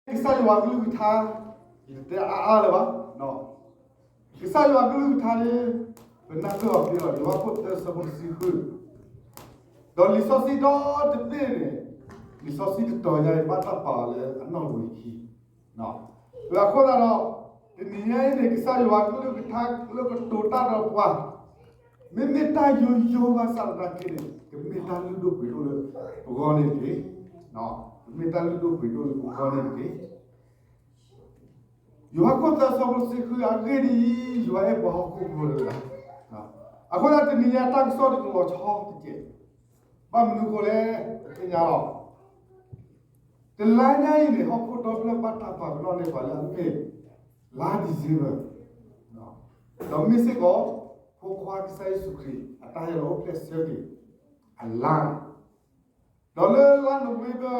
ကစၢ်ယွၤကလုၢ်ကထါ, ယတတဲအါအါလၢၤဘၣ်. ကစၢ်ယွၤကလုၢ်ကထါန့ၣ် ပနၢ်ပၢၢ်အီၤသ့လီၤ. ယိၤဟၣ်ခိၣ်သၢဆၢဖိတဆံဃု, ဒီးလံာ်စီဆှံဒီတဘ့ၣ်န့ၣ်, လံာ်စီဆှံတတီၤညါအံၤ ဘၣ်တၢ်ပာ်အီၤလၢအနီၢ်တဝံၤခံ အဃိသတးဒီး, တနံၤညါအံၤန့ၣ် ကစၢ်ယွၤကလုၢ်ကထါလၢကတိၤတၢ်ဒီးပှၤ, မ့မ့ၢ်တၢ်ယိယိဘၣ်ဆၣ်သနာ်က့န့ၣ် ကမ့ၢ်တၢ်လုၢ်ဒိၣ်ပှ့ၤဒိၣ်လၢပဂီၢ်န့ၣ်တက့ၢ်. ကမ့ၢ်တၢ်လုၢ်ဒိၣ်ပှ့ၤဒိၣ်လၢပဂီၢ်န့ၣ်တက့ၢ်. ယိၤဟၣ်ခိၣ်သၢဆၢဖိတဆံဃု, အဂ့ၢ်ဒ်အံၤ, ယွၤအဲၣ်ပှၤဟီၣ်ခိၣ်ဖိတဂၤ, အဃိသတးတနံၤညါတၢ်ကစီၣ်တကလီၤဆီတကဲး, ဘၣ်မနုၤအဃိလဲၣ်, ပသ့ၣ်ညါလီၤ. တလါညါအံၤန့ၣ် ဟီၣ်ခိၣ်ဒီဖျၢၣ်ဘၣ်တၢ်ပာ်ပနီၣ်န့ၢ်ပှၤလၢအမ့ၢ် လါ December, ဒီးမ့ၢ်စ့ၢ်ကီး ဖိခွါကစၢ်ယ့ၣ်ၡူးခရံာ် အတၢ်ဟဲလီၤအိၣ်ဖျဲၣ်ဆၢက့ၤအလါ, ဒီးလၢလါ November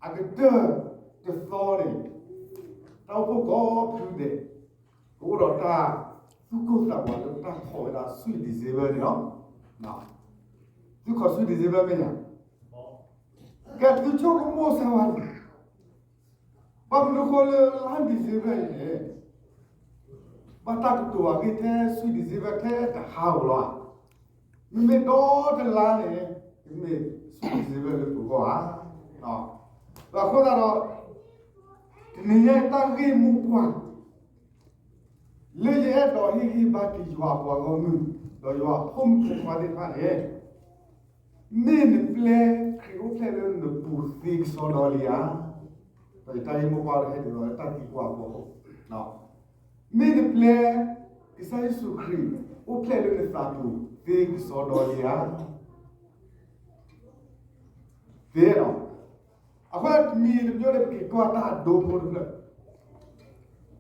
အကတၢၢ်တသီန့ၣ်, တၢ်အိၣ်ဖှိၣ်ကိးဖုဒဲး ကအိၣ်ဒီးတၢ်သူၣ်ကိၢ်သးဂီၤလၢတၢ်ခိးဝဲဒၣ် Sweet December န့ၣ်လီၤ. သုခိး Sweet December မ့ၢ်ဧါ. ကဲသုဆိကမိၣ်စၢ်ဝဲန့ၣ်, ဘၣ်မနုၤအဃိလၢလါ December အံၤန့ၣ် ဘၣ်တၢ်ကတိၤအဂ့ၢ်ထဲ Sweet December ထဲတဟါဧိၤလီၤဧါ. မ့မ့ၢ်ဒီတလါန့ၣ် ကမ့ၢ် Sweet December လၢပဂီၢ်ဧါ. အဃိသတးဒီး တနံၤညါအံၤတၢ်ဂ့ၢ်မိၢ်ပှၢ် လၢယအဲၣ်ဒိးဟ့ၣ်ဂံၢ်ဘါက့ၤယွၤအပှၤဂီၢ်မုၢ် ဒီးယွၤအဖိမုၣ်ဖိခွါသ့ၣ်တဖၣ်န့ၣ်, မ့ၢ်နပျဲခရံာ်အိၣ်ဖျဲၣ်လၢနပူၤသ့ကစီဒီလံဧါ. ဒီးယတၢ်ဂ့ၢ်မိၢ်ပှၢ်ဒီးဟဲဒ်သိးလၢတၢ်သံကွၢ်အဖီခိၣ်, မ့ၢ်နပျဲ ကစၢ်ယ့ၣ်ၡူးခရံာ်အိၣ်ဖျဲၣ်လၢနသးပူၤသ့ကစီဒီလံဧါ. သ့ဒီး အဃိတမံၤတမံၤန့ၣ် ပက့ၤကွၢ်တၢ်ဒိဖိတဖျၢၣ်,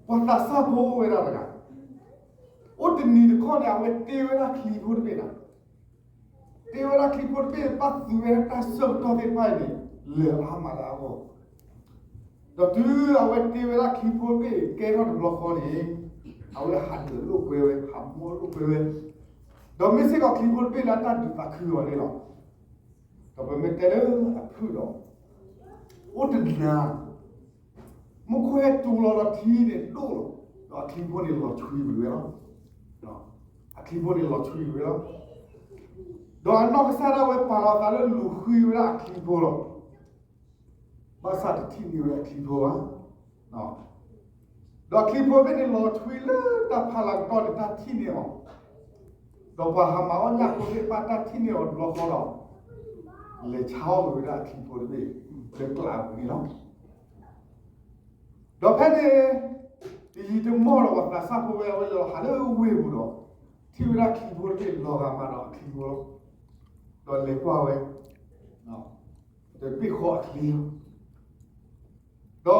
ပှၤသးစၢ်ဖိအိၣ်ဝဲဒၣ်တဂၤ, အိၣ်တနံၤတခီန့ၣ် အဝဲတ့ဝဲဒၣ်ချံဖိတဘ့ၣ်နၤ, တ့ဝဲဒၣ်ချံဖိတဘ့ၣ် ဘၣ်သူဝဲဒၣ်တၢ်ဆၢကတီၢ်သ့ၣ်တဖၣ်အံၤန့ၣ် လၢအါမးလၢအဂီၢ်, ဒီးတုၤအဝဲတ့ဝဲဒၣ်ချံဖိတဘ့ၣ်ကဲထီၣ်တဘျီဃီန့ၣ်, အဝဲဟးဒၢးလိာ်ကွဲဝဲ ဟးမီလိာ်ကွဲဝဲ, ဒီးမ့ၢ်စ့ၢ်ကီးချံဖိတဘ့ၣ်လၢအတၢ်ဒုးသးခုအီၤန့ၣ်လီၤ. ဒီးပမ့ၢ်တဲလၢအဖုၣ်ဒီး အိၣ်တနၤ မူခိၣ်ဟဲတူလီၤဒီးထံန့ၣ်ဒိၣ်လီၤ, ဒီးအချံဖိန့ၣ်လီၤဆွံကွံာ်ဝဲလီၤ. အချံဖိန့ၣ်လီၤဆွံကွံာ်ဝဲလီၤ. ဒီးအနီၢ်ကစၢ်ဒၣ်ဝဲပာ်လီၤသးလၢလူၤဃံဝဲဒၣ်အချံဖိလီၤ. ဘၣ်ဆၣ်တထံၣ်န့ၢ်ဝဲအချံဖိဘၣ်. ဒီးချံဖိဘ့ၣ်န့ၣ်လီၤဆွံလၢတၢ်ဖးလၤကပီၤန့ၣ် တၢ်ထံၣ်န့ၢ်အီၤ, ဒီးပှၤဟးမၤအီၣ်ညၣ်ဖိသ့ၣ်တဖၣ်တၢ်ထံၣ်န့ၢ်အီၤတဘျီဃီဒီး လဲၤဆါအီၣ်ကွံာ်ဝဲဒၣ်အချံဖိတဘ့ၣ် လၢကျးပူၤန့ၣ်လီၤ. ဒီးဖဲန့ၣ် တယံာ်တမီၢ်ဒီးပှၤသးစၢ်ဖိဝဲအဝဲလဲၤလီၤဟးလၢဝ့ၢ်ပူၤဒီး ထံၣ်ဝဲဒၣ်ချံဖိတဘ့ၣ်လီၤဂာ်မးဒီးအချံဖိလီၤ. ဒီးလဲၤကွၢ်ဝဲ တဘ့ၣ်ဃီအချံလီၤ. ဒီး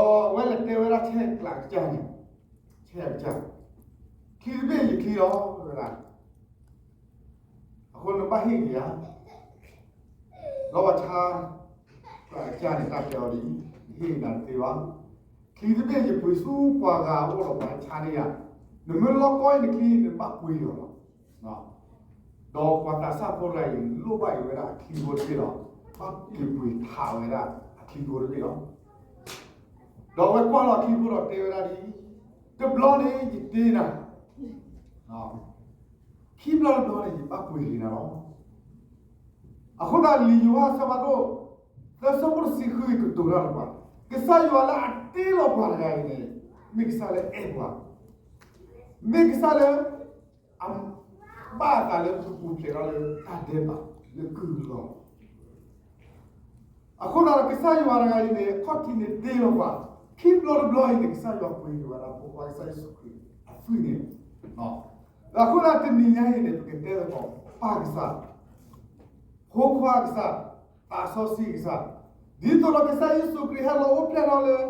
အဝဲလဲၤတဲဝဲဒၣ်ဆဲးကျၢကစၢ်န့ၣ်, ဆဲးအကစၢ်, ချံတဘ့ၣ်ယချံလီၤဝဲဒၣ်, အဃိနဘၣ်ဟ့ၣ်က့ၤယၤ. ဒီးပှၤဆဲးကျၢကစၢ်န့ၣ် တၢ်တဲအီၤဒ်အံၤ, ယဟ့ၣ်နၤတသ့ဘၣ်. ချံတဘ့ၣ်ယပှ့ၤဆူပှၤဂၤအအိၣ်ဒီးပှၤဆါန့ၢ်ယၤ, နမ့ၢ်လီၢ်ကီအံၤနချံ နဘၣ်ပှ့ၤလီၤလီၤ. ဒီးပှၤသးစၢ်ဖိတဂၤအံၤ လိၣ်ဘၣ်အံၤဝဲဒၣ်အချံဖိတဘ့ၣ်ဒီး ဘၣ်က့ၤပှ့ၤထးဝဲဒၣ်အချံဖိတဘ့ၣ်လီၤ. ဒီးအဝဲကွၢ်လီၤအချံဖိဒီးတဲဝဲဒၣ်ဒ်အံၤ, တဘျီန့ၣ်ယတ့နၤ, ခံဘျီတဘျီန့ၣ် ယဘၣ်ပှ့ၤက့ၤနၤလီၤ. အဃိသတးလံာ်ယိၤဟၣ်အဆၢဖးဒိၣ် သၢဆၢဖိတဆံဃုအံၤကတိၤတၢ်ဒီးပှၤ, ကစၢ်ယွၤလၢအတ့လီၤပှၤတဂၤအံၤန့ၣ် မ့ၢ်ကစၢ်လၢအဲၣ်ပှၤ, မ့ၢ်ကစၢ်လၢ အဘၣ်အသးလၢပကပူၤဖျဲးထီၣ်လၢတၢ်ဒဲးဘး လၢကုၢ်လီၤ. အဃိသတးဒီးကစၢ်ယွၤတဂၤအံၤန့ၣ် အခီၣ်ထံးန့ၣ်တ့လီၤပှၤ, ခံဘျီတဘျီအံၤန့ၣ် ကစၢ်ယွၤပှ့ၤက့ၤဝဲဒၣ်ဖိခွါကစၢ်ယ့ၣ်ၡူးခရံာ်အသွံၣ်န့ၣ်, အဃိသတးတနံၤညါအံၤန့ၣ် ပကတဲသကိး ပၢ်ကစၢ်, ဖိခွါကစၢ်, သးစီဆှံကစၢ်, ဒ်သိးဒီးကစၢ်ယ့ၣ်ၡူးခရံာ်ဟဲလီၤ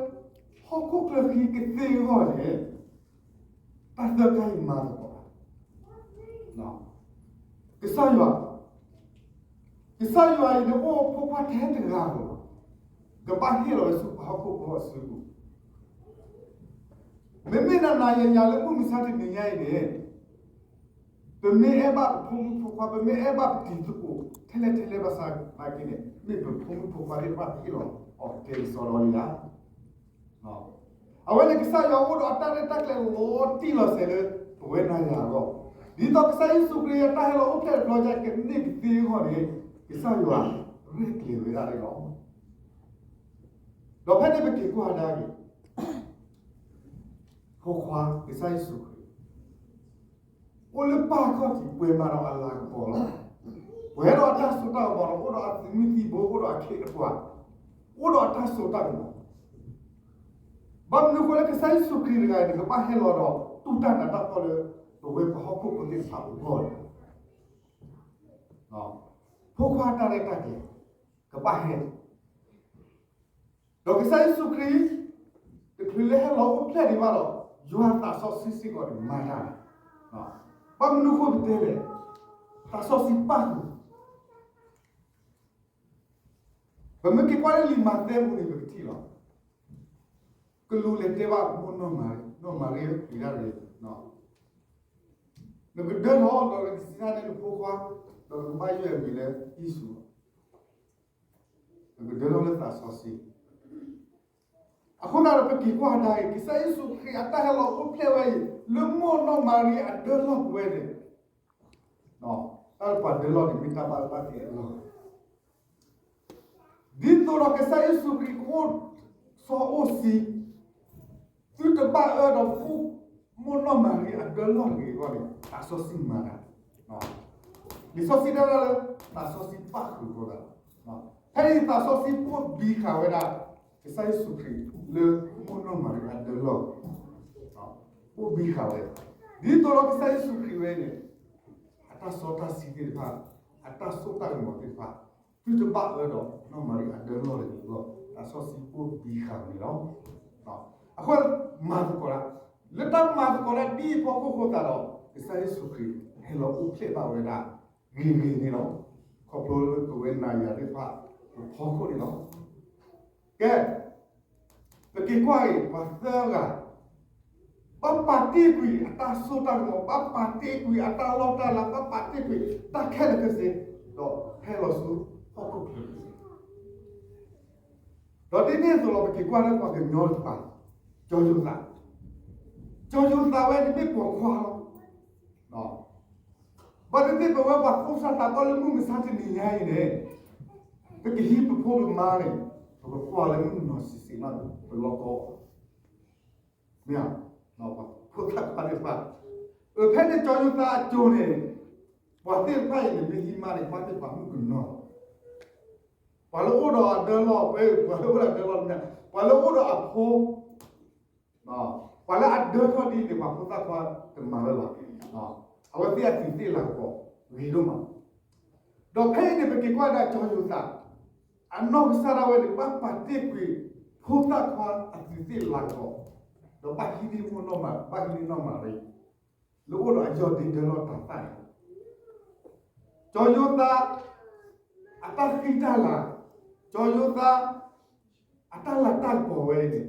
အိၣ်ဖျဲၣ်ထီၣ်လၢ ဟီၣ်ခိၣ်ချၢဃံကသ့အဂီၢ်န့ၣ် တၢ်သၢခါအံၤမၤသကိး, ကစၢ်ယွၤ, ကစၢ်ယွၤအံၤန့ၣ်အိၣ်ဖိခွါထဲတဂၤဧိၤလီၤ, ကဘၣ်ဟ့ၣ်လီၤဝဲဆူပှၤဟီၣ်ခိၣ်ဖိအစုပူၤ, မ့မ့ၢ်နၤနၤယၤယၤလၢမုၢ်မဆါတနံၤညါအံၤန့ၣ်, ပမ့ၢ်အဲၣ်ဘၣ်ပဖိမုၣ်ဖိခွါ ပမ့ၢ်အဲၣ်ဘၣ်ပတံၤသကိး ထဲလဲၣ်ထဲလဲၣ်ဘၣ်ဆၣ်သနာ်က့န့ၣ် မ့ၢ်ပဖိမုၣ်ဖိခွါသ့ၣ်တဖၣ်ဟ့ၣ်လီၤအီၤကဲကစီဒီလံဧါ. အဝဲန့ၣ်ကစၢ်ယွၤအိၣ်ဒီးအတၢ်ရဲၣ်တၢ်ကျဲၤလီၤတံၢ်လီၤဆဲးလၢပဝဲနၤယၤအဂီၢ်, ဒ်သိးကစၢ်ယ့ၣ်ၡူးခရံာ်အတၢ်ဟဲလီၤအိၣ်ဖျဲၣ်တဘျီညါကန့ၢ်ကသ့အဂီၢ်န့ၣ်, ကစၢ်ယွၤရဲၣ်ကျဲၤဝဲဒၣ်န့ၣ်လီၤ. ဒီးဖဲန့ၣ်ပက့ၤကွၢ်ဒၣ်အံၤ, ဖိခွါကစၢ်ယ့ၣ်ၡူးခရံာ် အိၣ်လၢပၢ်ခီၣ်ထံး ပှဲၤမးဒီးအလၤကပီၤလီၤ. ပှဲၤဒီးအတၢ်စိတၢ်ကမီၤဒီး အိၣ်ဒီးအသုးမုၢ်သံၣ်ဘိ အိၣ်ဒီးအခ့အပှၤ, အိၣ်ဒီးအတၢ်စိတၢ်ကမီၤ, ဘၣ်မနုၤအဃိလၢကစၢ်ယ့ၣ်ၡူးခရံာ်တဂၤအံၤန့ၣ် ကဘၣ်ဟဲလီၤဒီး တူၢ်တၢ်နးတၢ်ဖှီၣ်လၢ ပဝဲပှၤဟီၣ်ခိၣ်ဖိသ့ၣ်တဖၣ်အဂီၢ်လီၤ. ဖိခွါတၢ်ရဲၣ်တၢ်ကျဲၤ ကဘၣ်ဟဲ ဒီးကစၢ်ယ့ၣ်ၡူးခရံာ် တချုးလၢဟဲလီၤအိၣ်ဖျဲၣ်ဒံးဘၣ်ဒီး ယွၤသးစီဆှံစ့ၢ်ကီးန့ၣ်မၤတၢ်, ဘၣ်မနုၤအဃိပတဲလဲၣ်, သးစီဆှံပၣ်ဃုာ်, ပမ့ၢ်က့ၤကွၢ်လၢလံာ်မးသဲပူၤန့ၣ် ပကထံၣ်လီၤ. ကလူးလဲၤတဲဘၣ်မိၢ်နီၢ်မၤရံ, နီၢ်မၤရံ ပျံၤတၢ်ရ့, နကဒၢထီၣ်ဒီးနကစံးဆၢန့ၢ်နဖိခွါ, ဒီးနကဘၣ်ယုၢ်အမံၤလၢယ့ၣ်ၡူး, နကဒၢထီၣ်လၢသးစီဆှံ. အဃိသတးဒီးပက့ၤကွၢ်ဒၣ်အံၤ ကစၢ်ယ့ၣ်ၡူးခရံာ်အတၢ်ဟဲလီၤအိၣ်ဖျဲၣ်ဝဲအံၤ လၢမိၢ်နီၢ်မၤရံအဒၢလီၢ်ဝဲန့ၣ်, တၢ်လၢပှၤဒၢလီၢ်န့ၣ် မ့ၢ်တၢ်ဘၣ်လၢဘၣ်သ့အလီၢ် ဒ်သိးဒီးကစၢ်ယ့ၣ်ၡူးခရံာ်ကအိၣ်စီအိၣ်ဆှံ, သုတဘၣ်အၢဒီးဖိ မိၢ်နီၢ်မၤရံအဒၢလီၢ်တဂ့ၤအဂီၢ်န့ၣ် သးစီဆှံမၤတၢ်, လံာ်စီဆှံတဲဝဲဒၣ်လၢ သးစီဆှံပၣ်ဃုာ်အဃိသတး, ဖဲအံၤသးစီဆှံပိာ်ဘံဃာ်ဝဲဒၣ် ကစၢ်ယ့ၣ်ၡူးခရံာ်လၢမိၢ်နီၢ်မၤရံအဒၢလီၢ်, ပိာ်ဘံဃာ်ဝဲ, ဒ်သိးဒီးကစၢ်ယ့ၣ်ၡူးခရံာ်ဝဲန့ၣ် အတၢ်စီတၢ်ဆှံသ့ၣ်တဖၣ်, အတၢ်စိတၢ်ကမီၤသ့ၣ်တဖၣ်, သုတဘၣ်အၢဒီးနီၢ်မၤရံအဒၢလီၢ်တဂ့ၤအဂီၢ် သးစီဆှံပိာ်ဘံဃာ်န့ၣ်လီၤ. အဃိမၤသကိးတၢ်, လၢတၢ်မၤသကိးတၢ်ဒ်အံၤအဖီခိၣ်အဃိသတးဒီး ကစၢ်ယ့ၣ်ၡူးခရံာ်ဟဲလီၤအိၣ်ဖျဲၣ်ဘၣ်ဝဲဒၣ်ဂ့ၤဂ့ၤန့ၣ်လီၤ. ခီဖျိလၢပဝဲနၤယၤသ့ၣ်တဖၣ်အဖီခိၣ်န့ၣ်လီၤ. ကဲ, ပက့ၤကွၢ်အံၤ ပှၤသၢဂၤ ဘၣ်ပာ်တ့ၢ်ကွံာ်အတၢ်စိတၢ်ကမီၤ, ဘၣ်ပာ်တ့ၢ်ကွံာ်အတၢ်လီၢ်တၢ်လၤ, ဘၣ်ပာ်တ့ၢ်ကွံာ်တၢ်ခဲလၢာ်ခဲဆ့, ဒီးဟဲလီၤဆူဟီၣ်ခိၣ်ချၢ, ဒီးဒ်န့ၣ်အသိးလီၤ ပက့ၤကွၢ်လၢပှၤကညီတကပၤ, ကၠီယိၤသး, ကၠီယိၤသးဝဲန့ၣ်မ့ၢ်ပိာ်ခွါလီၤ. ဘၣ်သ့ၣ်သ့ၣ်ပဝဲပှၤဖိသၣ်သးပှၢ်လၢမုၢ်မဆါတနံၤညါအံၤန့ၣ်, ပကဟံးပဖိပမါန့ၣ်, ပကကွၢ်လၢမုၢ်ကနီၤဆံးဆံးမး ပလီၢ်ကီ, မ့ၢ်ဧါ, ဖိသၣ်ခွါသ့ၣ်တဖၣ်, ဖဲန့ၣ်ကၠီယိၤသးအစိၤန့ၣ်, ပှၤသ့ၣ်တဖၣ်အံၤန့ၣ် မ့ၢ်ဟံးမါန့ၣ် ဘၣ်သ့ၣ်ပှၤမုၣ်ကနီၤ, ပှၤလၢအိၣ်ဒီးအဒၢလီၢ်, ပှၤလၢအိၣ်ဒီးအဒၢလီၢ်, ပှၤလၢအိၣ်ဒီးအဖိ ပှၤလၢအဒၢထီၣ်ဒ်န့ၣ် ပှၤဖိသၣ်ခွါတမၤဝဲဘၣ်. အဝဲသ့ၣ်အသူးသ့ၣ်လၤကပီၤဂ့ၤဒိၣ်မး. ဒီးဖဲအံၤန့ၣ် ပက့ၤကွၢ်ဒၣ်ကၠီယိၤသး, အနီၢ်ကစၢ်ဒၣ်ဝဲန့ၣ် ဘၣ်ပာ်တ့ၢ်ကွံာ်ဖိသၣ်ခွါအသူးသ့ၣ်လၤကပီၤ, ဒီးဘၣ်ဟံးန့ၢ်မိၢ်နီၢ်မၤ, ဘၣ်ဟံးန့ၢ်နီၢ်မၤရံ, လၢအိၣ်ဒီးအယီၢ်ဒ့ဒၢလီၢ်တၤသၣ်န့ၣ်, ကၠီယိၤသး အတၢ်ဃံတၢ်လၤ, ကၠီယိၤသး အတၢ်လၤတၢ်ကပီၤဝဲအံၤန့ၣ်,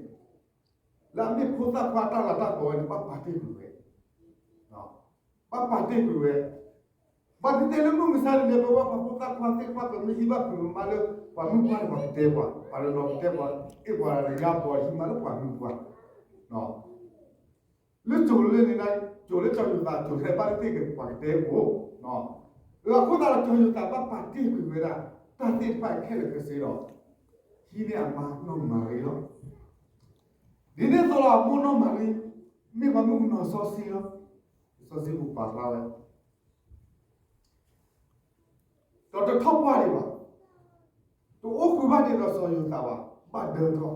လၢအမ့ၢ်ဖိသၣ်ခွါအတၢ်လၤတၢ်ကပီၤဝဲန့ၣ် ဘၣ်ပာ်တ့ၢ်ကွံာ်ဝဲ, ဘၣ်ပာ်တ့ၢ်ကွံာ်ဝဲ, ဘၣ်သ့ၣ်သ့ၣ်လၢမုၢ်မဆါတနံၤ ပဝဲပှၤဖိသၣ်ခွါသ့ၣ်တဖၣ် ပမ့ၢ်ဟံးဘၣ်ပမါလၢပှၤမုၣ်ပှၢ်န့ၣ် ပှၤကတဲပှၤ, ပှၤတနီၤကတဲပှၤ, အ့ၣ်ပှၤတဂၤပှၤဟံးမါလၢပှၤမုၣ်ပှၢ် လၢကၠိၤလၢန့ၣ်, ကၠိၤလၢကၠီယိၤသးကၠိၤထဲဘၣ်သ့ၣ်သ့ၣ် ပှၤကတဲအိၣ်, အဃိသတးဒီးကၠီယိၤသးဘၣ်ပာ်တ့ၢ်ကွံာ်ဝဲဒၣ် တၢ်သ့ၣ်တဖၣ်ခဲလၢာ်ခဲဆ့ဒီး ဟံးန့ၢ်အမါနီၢ်မၤရံလီၤ. ဒ်န့ၣ်အသိးလီၤ မိၢ်နီၢ်မၤရံ မ့ၢ်ပှၤမုၣ်ကနီၤစီဆှံလီၤ. စီဆှံပူၤပာ်ဖျါဝဲ ဒီးတထီၣ်ပှၢ်ဒံးဘၣ်, တအိၣ်ဃုာ်ဘၣ်ဒံးဒီးစီၤယိၤသးဘၣ်, ဘၣ်ဒၢထီၣ်,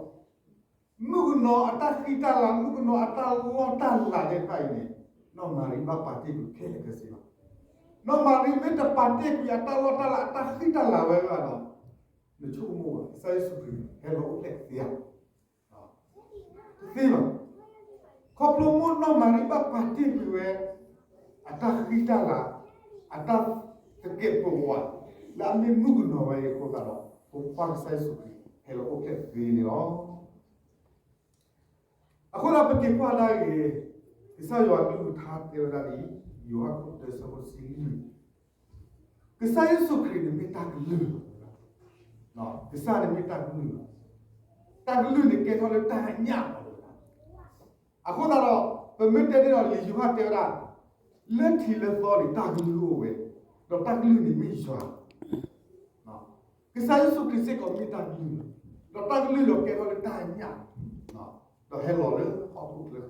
မုၣ်ကနီၤအတၢ်ဃံတၢ်လၤ, မုၣ်ကနီၤအတၢ်လီၢ်တၢ်လၤသ့ၣ်တဖၣ်အံၤန့ၣ်, နီၢ်မၤရံဘၣ်ပာ်တ့ၢ်ကွံာ်ခဲလၢာ်ခဲဆ့လီၤ. နီၢ်မၤရံမ့ၢ်တပာ်တ့ၢ်ကွံာ်အတၢ်လီၢ်တၢ်လၤ အတၢ်ဃံတၢ်လၤဝဲဘၣ်ဒီး, နဆိကမိၣ်ဘၣ် ကစၢ်ယ့ၣ်ၡူးခရံာ်ဟဲလီၤအိၣ်ဖျဲၣ်သ့ဧါ. တသ့ဘၣ်. ခီဖျိမိၢ်နီၢ်မၤရံဘၣ်ပာ်တ့ၢ်ကွံာ်ဝဲ အတၢ်ဃံတၢ်လၤ, အတၢ်သကဲးပဝး လၢအမ့ၢ်မုၣ်ကနီၤဝဲအံၤအဃိသတးဒီး ဖိခွါကစၢ်ယ့ၣ်ၡူးခရံာ်ဟဲလီၤအိၣ်ဖျဲၣ်သ့န့ၣ်လီၤ. အဃိသတးပက့ၤကွၢ်ဒၣ်အံၤ, ကစၢ်ယွၤအကလုၢ်ကထါတဲဝဲဒၣ်ဒ်အံၤ, ယိၤဟၣ်ခိၣ်တၢဆၢဖိတဆံလွံၢ်, ကစၢ်ယ့ၣ်ၡူးခရံာ်န့ၣ်မ့ၢ်တၢ်ကလုၢ်လီၤ. ကစၢ်န့ၣ်မ့ၢ်တၢ်ကလုၢ်လီၤ. တၢ်ကလုၢ်န့ၣ်ကဲထီၣ်လၢတၢ်ညၣ်လီၤ. အဃိသတးဒီး ပမ့ၢ်တဲန့ၣ်ဒီး လံာ်ယိၤဟၣ်တဲဝဲဒၣ်, လၢထံးလၢသီန့ၣ် တၢ်ကလုၢ်အိၣ်ဝဲ, ဒီးတၢ်ကလုၢ်န့ၣ်မ့ၢ်ယွၤ, ကစၢ်ယ့ၣ်ၡူးခရံာ်စ့ၢ်ကီးမ့ၢ်တၢ်ကလုၢ်, ဒီးတၢ်ကလုၢ်ဒီးကဲထီၣ်လၢတၢ်ညၣ်, ဒီးဟဲလီၤလၢဟီၣ်ခိၣ်ချၢဃံ,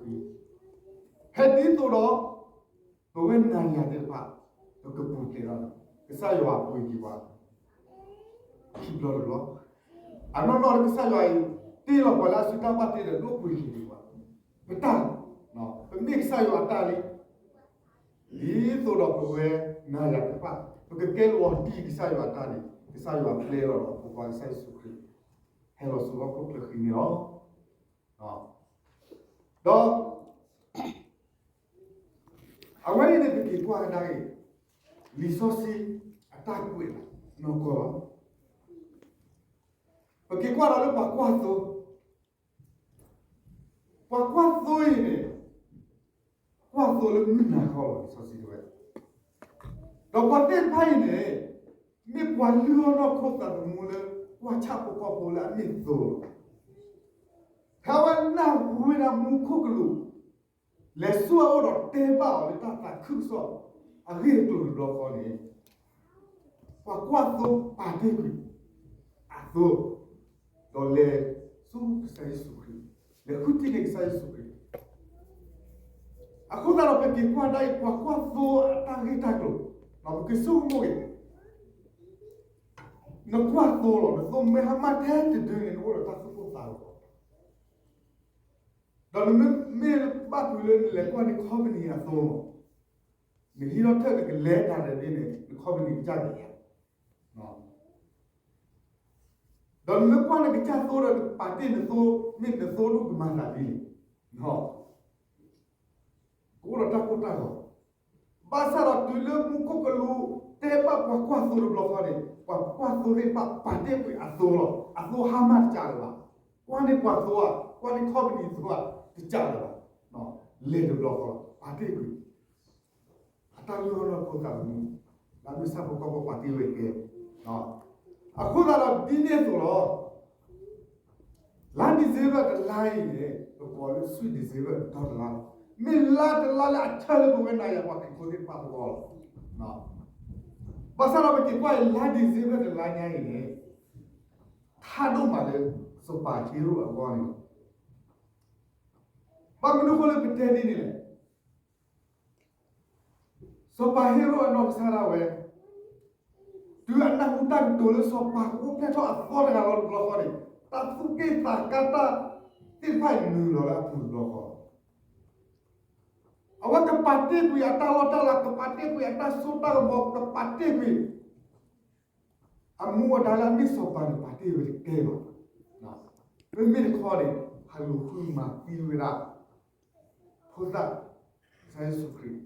ဖဲဒ်သိးဒီး ပဝဲနၤယၤသ့ၣ်တဖၣ် ပကပူၤဖျဲးဒီး ကစၢ်ယွၤပှ့ၤက့ၤပှၤ ခံဘျီတဘျီ, အနီၢ်နီၢ်လၢကစၢ်ယွၤအံၤ တ့လီၤပှၤလၢအစုတၢ်ဘၣ်တ့ဒီး ဒိၣ်ပှ့ၤက့ၤပှၤ, ပတၢ်, ပမ့ၢ်ကစၢ်ယွၤအတၢ်လံ, ဒ်သိးဒီးပဝဲနၤယၤသ့ၣ်တဖၣ် ပကကဲလီၤတံၢ်ကစၢ်ယွၤအတၢ်န့ၣ် ကစၢ်ယွၤပျဲလီၤဒီးအဖိခွါကစၢ်ယ့ၣ်ၡူးခရံာ် ဟဲလီၤဆူဟီၣ်ခိၣ်ချၢဃံန့ၣ်လီၤ. ဒီး အဝဲအံၤန့ၣ် ပက့ၤကွၢ်ကဒါက့ၤ လံာ်စီဆှံအတၢ်ကွဲးနီၢ်ကီၢ်လီၤ. ပက့ၤကွၢ်ဒီးလၢပှၤကွၢ်သိ, ပှၤကွၢ်သိအံၤန့ၣ် ကွၢ်သိလၢမုၢ်နၤခီလီၤ လံာ်စီဆှံတဲဝဲ, ဒီးပှၤသ့ၣ်တဖၣ်အံၤန့ၣ် မ့ၢ်ပှၤလုၢ်အီၣ်နီၢ်ခိသးသမူလၢ ကွၢ်ဆၣ်ဖိကီၢ်ဖိလၢအမ့ၢ်သိလီၤ. ဖဲအဝဲနၢ်ဟူဝဲဒၣ်မူခိၣ်ကလူး လဲၤဆူအအိၣ်ဒီးတဲဘၣ်အီၤလၢတၢ်သးခုကစီၣ်အဂ့ၢ်အကျိၤတဘျီဃီန့ၣ်, ပှၤကွၢ်သိပာ်တ့ၢ်ကွံာ်အသိ, ဒီးလဲၤဆူကစၢ်ယ့ၣ်ၡူးခရံာ်, လဲၤဃုထံၣ်န့ၢ်ကစၢ်ယ့ၣ်ၡူးခရံာ်. အဃိသတးဒီးပက့ၤကွၢ်ဒၣ်အံၤ ပှၤကွၢ်သိအတၢ်ဂ့ၢ်တၢ်ကျိၤ, ပကဆိကမိၣ်က့ၤ နကွၢ်သိလီၤ, နသိမ့ၢ်ဟါမၢ်ထဲတဒုန့ၣ် နအိၣ်ဒီးတၢ်သူၣ်ကိၢ်သးဂီၤ ဒီးနမ့ၢ်ဘၣ်ကွံာ်လၢနလဲၤကွၢ်န့ၢ် company အသိလီၤ, နဟံးထီၣ်ထၢၣ်နကလဲၤတၢ်ဒီးဒ်န့ၣ် န company ကစၢ်ကလဲၤ, ဒီးနမ့ၢ်ကွၢ်န့ၢ်ကစၢ်သိဒီး နပာ်တ့ၢ်နသိ, မ့ၢ်နသိဒိၣ်ကမၤသးဒ်န့ၣ်, ကအိၣ်ဒီးတၢ်ကိၢ်တၢ်ဂီၤ. ဘၣ်ဆၣ်ဒီးတုၤလၢမူခိၣ်ကလူး တဲဘၣ်ပှၤကွၢ်သိတဘျီဃီန့ၣ် ပှၤကွၢ်သိသ့ၣ်တဖၣ်ပာ်တ့ၢ်ကွံာ်အသိလီၤ. အသိဟါမၢ်တစှၤလၢၤဘၣ်. ကွၢ်န့ၢ်ပှၤသိဧါ, ကွၢ်န့ၢ် company သိဧါ, တစှၤလၢၤဘၣ်. လဲၤတဘျီဃီလီၤ ပာ်တ့ၢ်ကွံာ် အတၢ်လုၢ်အီၣ်နီၢ်ခိသးသမူ လၢအမ့ၢ်ဆၣ်ဖိကီၢ်ဖိပာ်တ့ၢ်ဝဲကဲ, အဃိသတးဒီးဒ်န့ၣ်အသိးလီၤ. လါ December တလါအံၤန့ၣ် ပကိးလၢ Sweet December ဒီတလါလီၤ. မ့ၢ်လါတလါလၢအဆၢလၢပဝဲနၤယၤပှၤခရံာ်ဖိသ့ၣ်တဖၣ်အဂီၢ်လီၤ. ဘၣ်ဆၣ်ဒီးပက့ၤကွၢ်အံၤ လါ December တလါညါအံၤန့ၣ် ထါဒိၣ်မးလၢ စီၤပၤဟ့ရိၣ်အဂီၢ်န့ၣ်လီၤ. ဘၣ်မနုၤအဃိလၢပတဲဒ်န့ၣ်လဲၣ်. စီၤပၤဟ့ရိၣ်အနီၢ်ကစၢ်ဒၣ်ဝဲ တုၤအနၢ်ဟူတၢ်ကတိၤလၢစီၤပၤကအိၣ်ဖျဲၣ်ထီၣ်အသီတဂၤလီၤတဘျီဃီန့ၣ် တၢ်သူၣ်က့ၣ်သးကါတၢ်သ့ၣ်တဖၣ်အံၤနုာ်လီၤလၢအပူၤတဘျီဃီလီၤ. အဝဲကပာ်တ့ၢ်ကွံာ်အတၢ်လီၢ်တၢ်လၤ, ကပာ်တ့ၢ်ကွံာ်အတၢ်စိတၢ်ကမီၤ, ကပာ်တ့ၢ်ကွံာ် အမူအဒါလၢအမ့ၢ်စီၤပၤန့ၣ် ပာ်တ့ၢ်ဝဲတကဲဘၣ်. မ့မ့ၢ်တခီန့ၣ် ဟးလူၤဃုမၤသံဝဲဒၣ် ဖိသၣ် ကစၢ်ယ့ၣ်ၡူးခရံာ်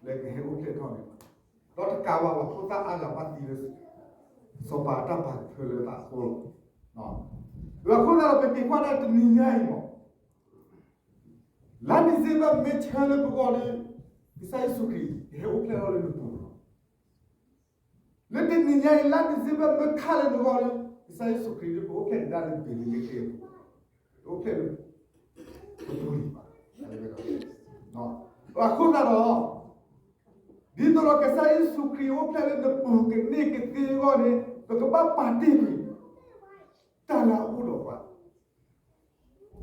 လၢကဟဲအိၣ်ဖျဲၣ်ထီၣ်န့ၣ်, ဒီးတကးဘၣ် ပှၤဖိသၣ်အါဂၤဘၣ်သံလၢ စီၤပၤအတၢ်ပာ်ကဖၢလၢသးအဃိလီၤ. အဃိသတးဒီး ပက့ၤကွၢ်ဒၣ်တနံၤညါအံၤမး လါ December မ့ၢ်ဆၢလၢပဂီၢ်ဒီး ကစၢ်ယ့ၣ်ၡူးခရံာ် ကဟဲအိၣ်ဖျဲၣ်ထီၣ်လၢနပူၤလီၤ. လၢတနံၤညါအံၤ လါ December မ့ၢ်ခါလၢနဂီၢ်ဒီး ကစၢ်ယ့ၣ်ၡူးခရံာ်ဒီး ပအိၣ်ဖျဲၣ်ကဒါလၢ ဘ့းလ့ဟ့ၣ်အပူၤ, တအိၣ်ဖျဲၣ်လၢ ပပူၤလံဘၣ်. အဃိ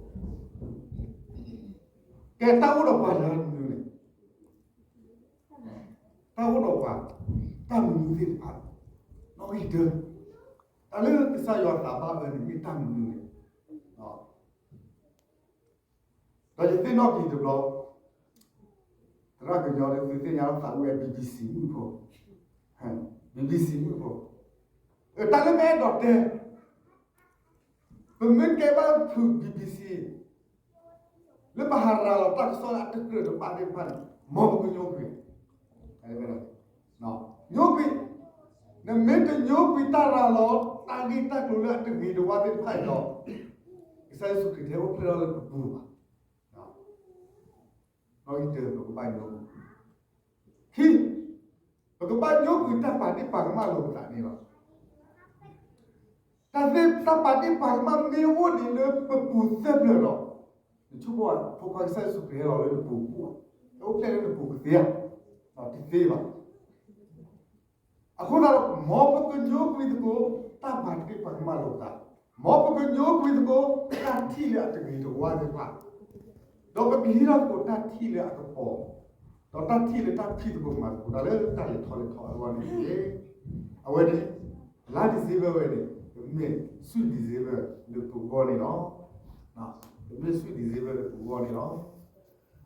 သတးဒီး ဒ်သိးဒီးကစၢ်ယ့ၣ်ၡူးခရံာ်အိၣ်ဖျဲၣ်လၢနပူၤကန့ၢ်ကသ့အဂီၢ်န့ၣ် ပကဘၣ်ပာ်တ့ၢ်ကွံာ် တၢ်လၢအအိၣ်ဒီးပှၤ ကဲတၢ်အိၣ်ဒီးပှၤလၢမနုၤလဲၣ်. တၢ်အိၣ်ဒီးပှၤ တၢ်မနုၤသ့ၣ်တဖၣ် နီၣ်ဂံၢ်တၢ, တၢ်လၢကစၢ်ယွၤသးဘၣ်အၢန့ၣ် မ့ၢ်တၢ်မနုၤလဲၣ်. ဒီးယသ့ၣ်နီၣ်က့ၤတဘျီ, သရၣ်ကညီဒီးသုသ့ၣ်ညါလီၤသးအိၣ်ဝဲ BBC မုၣ်ဖိ, BBC မုၣ်ဖိ, တၢ်လၢပအဲၣ်ဒိးတဲ ပမ့ၢ်ကဲဘၣ်ဖုး BBC လၢပဟးရၤလီၤတၢ်ကစီၣ်လၢအတကြၢးတဘၣ်သ့ၣ်တဖၣ်န့ၣ် မ်ပကညိကွံာ်, ညိကွံာ်, နမ့ၢ်တညိကွံာ်တၢ်ရၤလီၤ တၢ်ဂ့ၢ်တၢ်ကျိၤလၢအတဂ့ၤတဝါသ့ၣ်တဖၣ်အံၤဒီး ကစၢ်ယ့ၣ်ၡူးခရံာ်တဟဲအိၣ်ဖျဲၣ်ထီၣ်လၢပပူၤဘၣ်. နီၣ်ဂံၢ်တၢ ပကဘၣ်ညိကွံာ်, ခံ, ပကဘၣ်ညိကွံာ်တၢ်ပာ်ဒ့ၣ်ပာ်ကမၣ်လိာ်ပသးန့ၣ်လီၤ. တၢ်သ့ၣ်တၢ်ပာ်ဒ့ၣ်ပာ်ကမၣ်မ့ၢ်အိၣ်ဒံးလၢပပူၤသၢဖျၢၣ်ဒီး, နဆိကမိၣ် ဖိခွါကစၢ်ယ့ၣ်ၡူးခရံာ်ဟဲလီၤလၢနပူၤပူၤ, ဟဲအိၣ်ဖျဲၣ်လၢနပူၤကသ့ဧါ, တသ့ဘၣ်. အဃိသတးဒီး မ်ပကညိကွံာ်သကိး တၢ်ပာ်ဒ့ၣ်ပာ်ကမၣ်လိာ်သး, မ်ပကညိကွံာ်သကိး တၢ်ထံၣ်လၢအတဂ့ၤတဝါသ့ၣ်တဖၣ်, ဒီးပကဟံးထီၣ်သကိးတၢ်ထံၣ်လၢအကပီၤ, ဒီးတၢ်ထံၣ်လၢတၢ်ဖံးသကိးမၤသကိးတၢ်လၢတၢ်လဲၤထီၣ်လဲၤထီအဂီၢ်န့ၣ်တက့ၢ်. အဝဲန့ၣ် လါဒံၣ်စ့ဘၢၣ်ဝဲန့ၣ် ကမ့ၢ် sweet December လၢပဂီၢ်န့ၣ်လီၤ. ကမ့ၢ် sweet December လၢပဂီၢ်န့ၣ်လီၤ.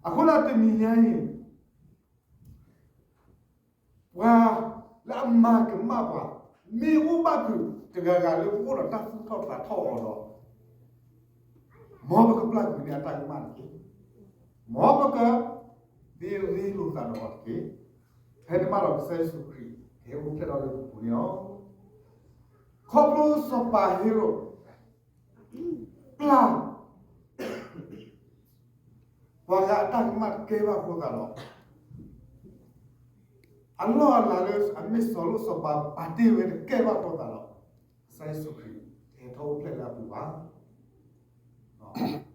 အဃိသတးတနံၤညါအံၤ ပှၤလၢအမၤကမၣ်ပှၤ မ့ၢ်အိၣ်ဘၣ်ဖုးတဂၤဂၤလၢပအိၣ်ဒီးတၢ်သူၣ်ထီၣ်သးထီၣ်အီၤဒီး, မ်ပကပျၢ်ကွံာ်န့ၢ်အတၢ်ကမၣ်တက့ၢ်. မ်ပကသ့ရ့လိာ်သးဒီးအီၤတက့ၢ်. ဖဲန့ၣ်မးဒီးကစၢ်ယ့ၣ်ၡူးခရံာ် ကဟဲအိၣ်ဖျဲၣ်ထီၣ်လၢပပူၤန့ၣ်လီၤ. ခီဖျိစီၤပၤဟ့ရိၣ် ပျၢ် ပှၤဂၤအတၢ်ကမၣ်တကဲဘၣ်အဃိသတးဒီး, အလီၢ်အလၤလၢအမ့ၢ်စီၤလိၣ်စီၤပၤပာ်တ့ၢ်ဝဲတကဲဘၣ်အဃိသတးဒီး, ကစၢ်ယ့ၣ်ၡူးခရံာ် တဟဲထီၣ်အိၣ်ဖျဲၣ်လၢအပူၤဘၣ်.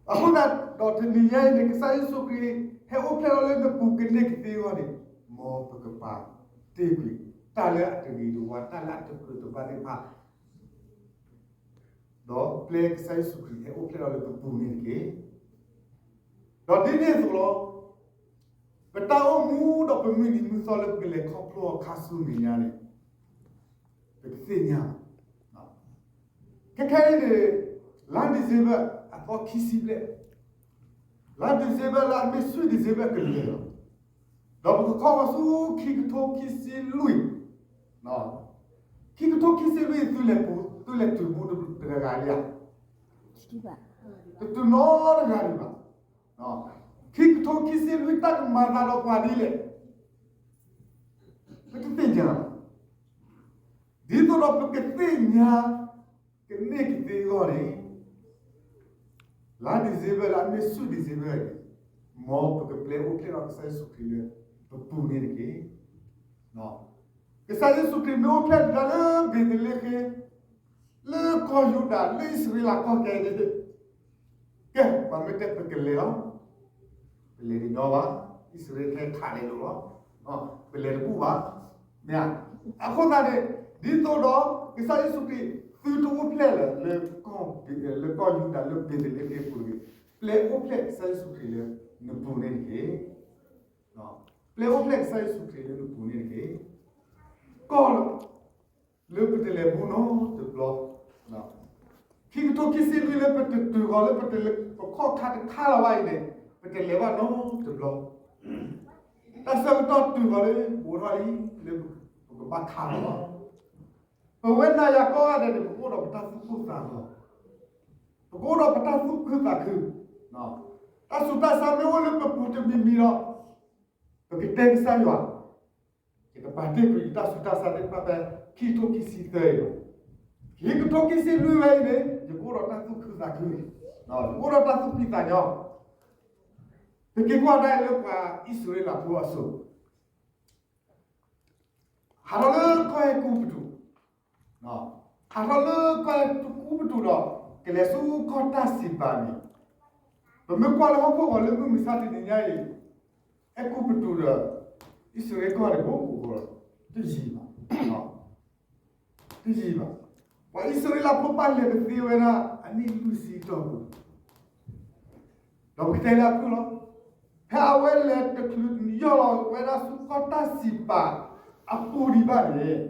အဃိသတးဒီးတနံၤညါအံၤန့ၣ် ကစၢ်ယ့ၣ်ၡူးခရံာ် ဟဲအိၣ်ဖျဲၣ်ထီၣ်လၢနပူၤကန့ၢ်ကသ့အဂီၢ်န့ၣ်, မ်ပကပာ်တ့ၢ်ကွံာ် တၢ်လၢအတဂ့ၤတဝါ တၢ်လၢအတကြၢးတဘၣ်သ့ၣ်တဖၣ် ဒီးပျဲကစၢ်ယ့ၣ်ၡူးခရံာ်ဟဲအိၣ်ဖျဲၣ်ထီၣ်လၢပပူၤန့ၣ်တက့ၢ်. ဒီးဒ်န့ၣ်အသိးလီၤ, ပတၢ်အိၣ်မူဒီးပမုၢ်နံၤမုၢ်သီလၢပကလဲၤခီဖျိအခါဆူမဲာ်ညါန့ၣ်, ပတသ့ၣ်ညါဘၣ်. ခဲခဲအံၤန့ၣ် လါဒံၣ်စ့ဘၢၣ်အသီခံဆံဘျဲၣ်, လါဒံၣ်စ့ဘၢၣ်လၢအမ့ၢ် sweet December ကလဲၤလီၤ. ဒီးပကခီဃီၤဆူခံကထိခံဆံလွံၢ်, ခံကထိခံဆံလွံၢ် သုလဲၤတုၤဘူးတဂၤဂၤလံဧါ, တတုၤနီတဂၤဒံးဘၣ်. ခံကထိခံဆံလွံၢ် တၢ်ကမၤသးဒီးပှၤဒ်လဲၣ်, ပတသ့ၣ်ညါဘၣ်. ဒ်သိးဒီးပကသ့ၣ်ညါ ကန့ၢ်ကသ့အဂီၢ်န့ၣ်, လါဒံၣ်စ့ဘၢၣ်လၢအမ့ၢ် sweet December န့ၣ်, မ်ပကပျဲအိၣ်ဖျဲၣ်ထီၣ်ကစၢ်ယ့ၣ်ၡူးခရံာ်လၢပပူၤန့ၣ်တက့ၢ်. ကစၢ်ယ့ၣ်ၡူးခရံာ်မ့ၢ်အိၣ်ဖျဲၣ်တၢ်လၢဘ့းသလ့ဃ့, လၢကီၢ်ယူဒၤ လၢအံၣ်စရ့လးကီၢ်ခဲအံၤန့ၣ်, ကဲ ပှၤမ့ၢ်တဲပကလဲၤလီၤ, ပလဲၤတညီဘၣ်, အံၣ်စရ့လးခဲခးလဲၤလိာ်လီၤ, ပလဲၤတပူၤဘၣ်, မ့ၢ်ဧါ. အဃိသတးန့ၣ်, ဒ်သိးဒီး ကစၢ်ယ့ၣ်ၡူးခရံာ် သုတအိၣ်ဖျဲၣ်လၢ လၢကီၢ်ယူဒၤ လၢဘ့းသလ့ဃ့အပူၤတဂ့ၤ, ပျဲအိၣ်ဖျဲၣ်ကစၢ်ယ့ၣ်ၡူးခရံာ်လၢနပူၤန့ၣ်တက့ၢ်. ပျဲအိၣ်ဖျဲၣ်ကစၢ်ယ့ၣ်ၡူးခရံာ်လၢနပူၤန့ၣ်တက့ၢ်. ကီၢ်လၢပတလဲၤဘူးနီတဘျီ, ခံကထိခံဆံလွံၢ်လၢပတတုၤဃီၤလၢပတလဲၤပခီၣ်ခါတခါလီၤဘၣ်အံၤန့ၣ်, ပတလဲၤဘၣ်နီတဘျီ. တၢ်ဆၢကတီၢ်တုၤဃီၤလၢပအိးထီၣ်လံ, လၢပကဘၣ်ခးလီၤလီၤ. ပဝဲနၤယၤကိးဂၤဒဲးန့ၣ် ပကအိၣ်ဒီးပတၢ်သူၣ်ကိၢ်သးဂီၤ, ပကအိၣ်ဒီးပတၢ်သူၣ်ခုသးခု, တၢ်ဆူးတၢ်ဆါမ့ၢ်အိၣ်လၢပပူၤတမံၤမံၤဒီး, ပကတဲကစၢ်ယွၤ, ယကပာ်တ့ၢ်ကွံာ်ယတၢ်ဆူးတၢ်ဆါသ့ၣ်တဖၣ်ဖဲ ခံကထိခံဆံသၢအံၤလီၤ. ခံကထိခံဆံလွံၢ်ဝဲအံၤန့ၣ် ယကအိၣ်ဒီးတၢ်သူၣ်ခုသးခု, ယကအိၣ်ဒီးတၢ်သူၣ်ဖှံသးညီ. ပက့ၤကွၢ်ဒၣ်အံၤလၢပှၤအံၣ်စရ့လးဖိအစိၤ ဟးထီၣ်လၢကီၢ်အဲၤကူပတူး, ဟးထီၣ်လၢကီၢ်အဲၤကူပတူးဒီး ကလဲၤဆူကီၢ်တၢ်စံးပာ်န့ၣ်, ပမ့ၢ်ကွၢ်လၢဟီၣ်ခိၣ်ဂီၤလၢမုၢ်မဆါတနံၤညါအံၤ, အဲၤကူပတူးဒီး အံၣ်စရ့လးကီၢ်န့ၣ် ပအိၣ်ကိးဂီၤ တယံာ်ဘၣ်, တယံာ်ဘၣ်. ပှၤအံၣ်စရ့လးဖိပၢ်လဲၤကသ့ဝဲဒၣ်အနံၣ်လွံၢ်ဆံတီၢ်ပူၤ ဒီးပကတဲလၢအဖုၣ်လီၤ. ဖဲအဝဲလဲၤတချုးယီၢ်လီၤဝဲဒၣ်ဆူကီၢ်တၢ်စံးပာ်အပူၤဒံးဘၣ်န့ၣ်,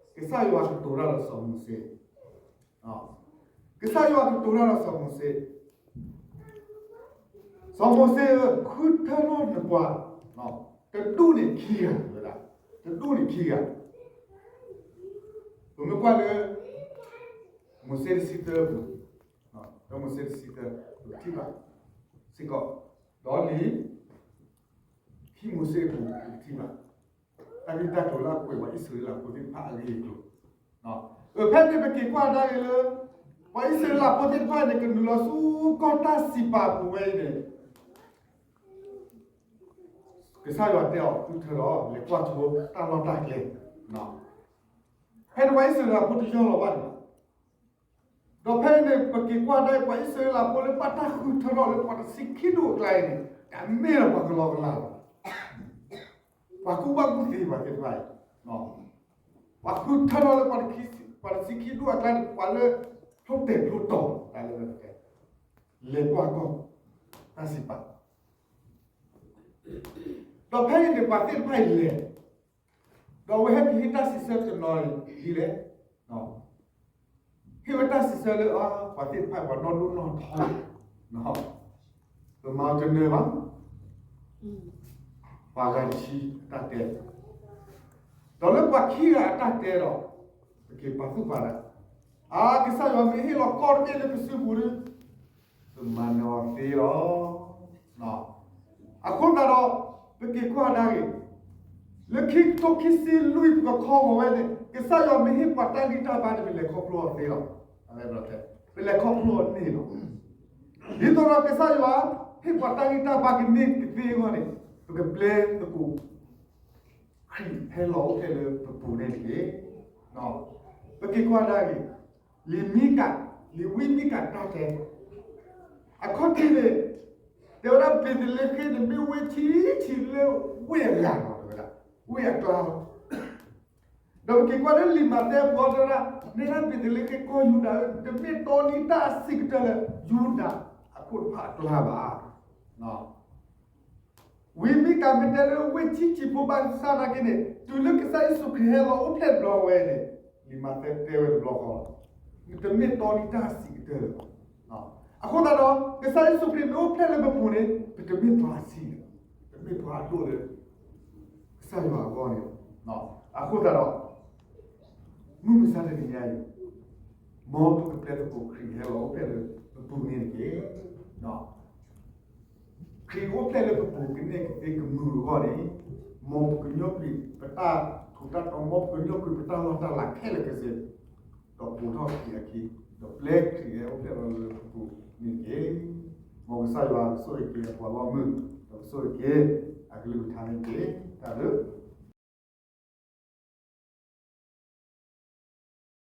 ကစၢ်ယွၤကတိၤတၢ်ဒီးစီၤမိၤၡ့, ကစၢ်ယွၤကတိၤတၢ်ဒီးစီၤမိၤၡ့, စီၤမိၤၡ့ဧၢ, ဃုထၢထီၣ်နပှၤ, တဒူၣ်န့ၣ်ခံဂၤဝဲဒၣ်, တဒူၣ်န့ၣ်ခံဂၤ. ပမ့ၢ်ကွၢ်လၢ မိၤၡ့တဆံသၢပူၤ, ဒီးမိၤၡ့တဆံသၢ ပကထံၣ်ဘၣ်စ့ၢ်ကီး, ဒီးလံာ်ခံမိၤၡ့အပူၤ ပကထံၣ်ဘၣ် တၢ်ဂ့ၢ်တၢ်ကျိၤလၢအကွဲးပှၤအံၣ်စရ့လးဖိသ့ၣ်တဖၣ်အဂ့ၢ်အကျိၤ. ဖဲန့ၣ်ပက့ၤကွၢ်ဒၣ်ဂ့ၤလၢ ပှၤအံၣ်စရ့လးဖိသ့ၣ်တဖၣ်န့ၣ် ကနုာ်လီၤဆူကီၢ်တၢ်စံးပာ်ပူၤဝဲအံၤန့ၣ် ကစၢ်ယွၤတဲအီၤ ဃုထၢဒီး လဲၤကွၢ်ဆိတၢ်လီၢ်တၢ်ကျဲ, ဖဲန့ၣ်ပှၤအံၣ်စရ့လးဖိတယီၢ်လီၤဘၣ်န့ၣ်ဘၣ်. န့ၣ် ပက့ၤကွၢ်ဒၣ်ပှၤအံၣ်စရ့လးဖိလၢဘၣ်တၢ်ဃုထၢထီၣ်လၢပှၤတဆံခံဒူၣ်အကျါအံၤန့ၣ် တမ့ၢ်ဒီးပှၤကလီကလီလီၤ. ပှၤကူၣ်ဘၣ်ကူၣ်သ့ပှၤသ့ၣ်တဖၣ်အံၤ, ပှၤဃုထၢထီၣ်လၢပှၤတဆံခံဒူၣ်အကျါန့ၣ် ပှၤလၢဖျိတဲာ်ဖျိတီၤ တၢ်လၢ လဲၤကွၢ်ကီၢ် တၢ်စံးပာ် ဒီးဖဲအံၤန့ၣ် ပှၤသ့ၣ်တဖၣ်အံၤလဲၤ, ဒီးအဝဲဟဲက့ၤဟ့ၣ်တၢ်စံးဆၢတနီၤဒ်လဲၣ်, ဟ့ၣ်ဝဲတၢ်စံးဆၢလၢ ပှၤသ့ၣ်တဖၣ်ပှၤနီၢ်ဒိၣ်နီၢ်ထီ, ပမၤတနၢၤဘၣ်, ပှၤဂၤတဆံအတၢ်တဲ, ဒီးလၢပှၤခံဂၤအတၢ်တဲဒီး ပက့ၤပာ်သူၣ်ပာ်သး, အါ ကစၢ်ယွၤမ့ၢ်ဟ့ၣ်လီၤကီၢ်တဘ့ၣ်လၢပစုပူၤဒီး ပမၤနၢၤအီၤသ့လီၤ. အဃိသတးဒီး ပက့ၤကွၢ်ဒၣ်ဂ့ၤ, လၢခံကထိခံဆံလွံၢ်ပကခီဂီၤဝဲန့ၣ် ကစၢ်ယွၤမ့ၢ်ဟ့ၣ်ပှၤတၢ်ဂံၢ်တၢ်ဘါန့ၣ် ပလဲၤခီဖျိအီၤသ့လီၤ. ပလဲၤခီဖျိအီၤန့ၣ်လီၤ. ဒ်သိးဒီးကစၢ်ယွၤ ဟ့ၣ်ပှၤတၢ်ဂံၢ်တၢ်ဘါကန့ၢ်ကသ့အဂီၢ်န့ၣ် ပကပျဲသကိး ခရံာ်ဟဲလီၤအိၣ်ဖျဲၣ်လၢပပူၤန့ၣ်တက့ၢ်. ပက့ၤကွၢ်ဒၣ်ဂ့ၤ, လံာ်မံကၤ, လံာ်ဝံမံကၤတၢ်တဲ, အခီၣ်ထံးန့ၣ် တဲဝဲဒၣ် ဘ့းသလ့ဃ့န့ၣ် မ့ၢ်ဝ့ၢ်ဆံးဆံးလၢဝ့ၢ်အဂၤလီၤ တဲဝဲဒၣ်, ဝ့ၢ်အကျါလီၤ. ဒီးပက့ၤကွၢ်လၢလံာ်မးသဲပူၤတဲဝဲဒၣ် နဲဒၣ်ဘ့းသလ့ဃ့ကီၢ်ယူဒၤဧၢ, တမ့ၢ်တီနံၤတၢ်အဆံးကတၢၢ်လၢ ယူဒၤအခိၣ်တဖၣ်အကျါဘၣ်. ဝံမံကၤမ့ၢ်တဲလၢဝ့ၢ်ဆံးဆံးဖိဘၣ်ဆၣ်နာ်က့န့ၣ် တုၤလၢကစၢ်ယ့ၣ်ၡူးခရံာ်ဟဲလီၤအိၣ်ဖျဲၣ်တဘျီဝဲန့ၣ် လံာ်မးသဲတဲဝဲတဘျီဃီလီၤ. နတမ့ၢ်တီနံၤတၢ်အဆံးကတၢၢ်လၢၤဘၣ်. အဃိသတးဒီး ကစၢ်ယ့ၣ်ၡူးခရံာ်မ့ၢ်အိၣ်ဖျဲၣ်လၢပပူၤန့ၣ် ပတမ့ၢ်ပှၤအဆံးလၢၤဘၣ်, ပမ့ၢ်ပှၤအဒိၣ်လၢ ကစၢ်ယွၤအဂီၢ်န့ၣ်လီၤ. အဃိသတးဒီး မုၢ်မဆါတနံၤညါအံၤ မ်ပကပျဲသကိးခရံာ်ဟဲလီၤအိၣ်ဖျဲၣ်လၢပပူၤန့ၣ်တက့ၢ်. ခရံာ်အိၣ်ဖျဲၣ်လၢပပူၤကန့ၢ်ကသ့ကမုာ်အဂီၢ်န့ၣ် မ်ပကညိကွံာ် ပတၢ်ထူးတၢ်တီၤ မ်ပကညိကွံာ်ပတၢ်လီၢ်တၢ်လၤခဲလၢာ်ခဲဆ့ ဒီးပိာ်ထီၣ်ခရံာ်အခံ, ဒီးပျဲခရံာ်ဟဲအိၣ်ဖျဲၣ်လီၤလၢပပူၤန့ၣ်တက့ၢ်. မ်ကစၢ်ယွၤကဆိၣ်ဂ့ၤက့ၤအပှၤဂီၢ်မုၢ် ဒီးကဆိၣ်ဂ့ၤက့ၤအကလုၢ်ကထါန့ၣ်တက့ၢ်. တၢ်ဘျုး